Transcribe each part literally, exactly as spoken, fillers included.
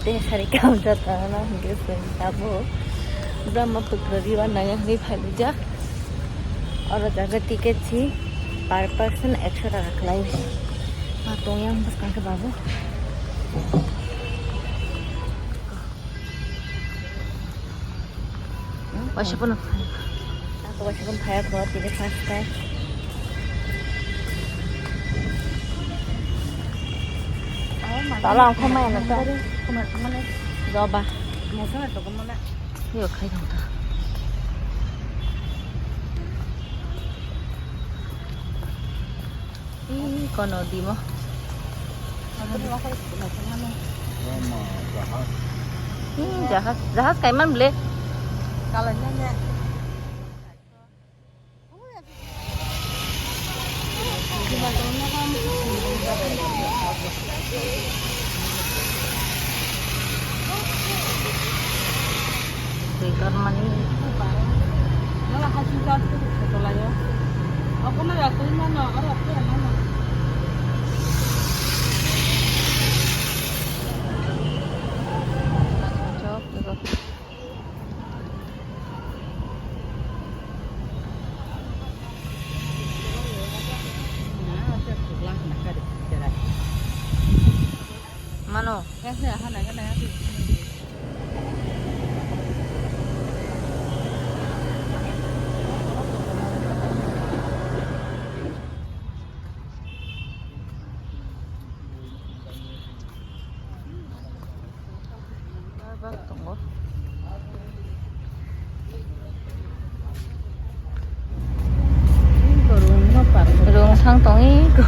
Sari kam jatana hingke sengtabo Brahmaputra riba naya hini phalijak. Oro jaga ticket si per person ekso taka khlai. Ma tongyang bwskang khe babu. Waisa pono. Ako waisa pono phaya ko tini first time. Tala ang khamaya na ta. Joba. Yo khai thang ta. Ih, kono dimo. Ih, jahaj, jahaj kaiman ble. Twi karmani. Chok, chok. Mano. Bak tongo. Rung sang tong iko.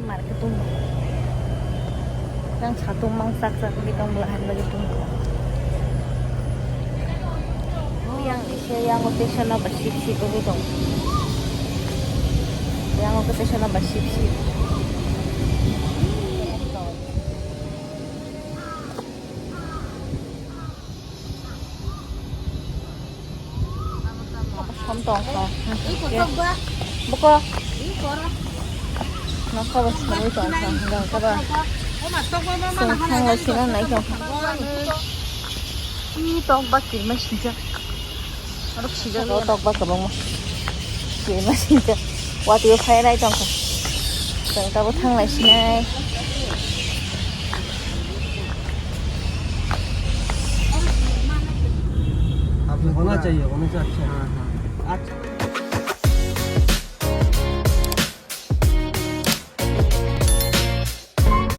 Market tung. Yang satu mang sak sak di tong belahan bagi tung. Yang isi yang station apa sip sip itu tong. Yang station apa sip sip. Som tong kha. Buko. Nokha bo songwi tong kha. Hwnba khe ba. Chwng thang lai sina nai tong kha. Ih, tok ba kirima sijak. Aro sijak o tok ba kwbangma. Kirima sijak. Watwi o phai nai tong kha. Chwng tabuk thang lai sinai. आपको होना चाहिए, होना चाहिए। अच्छा। हाँ, हाँ। अच्छा।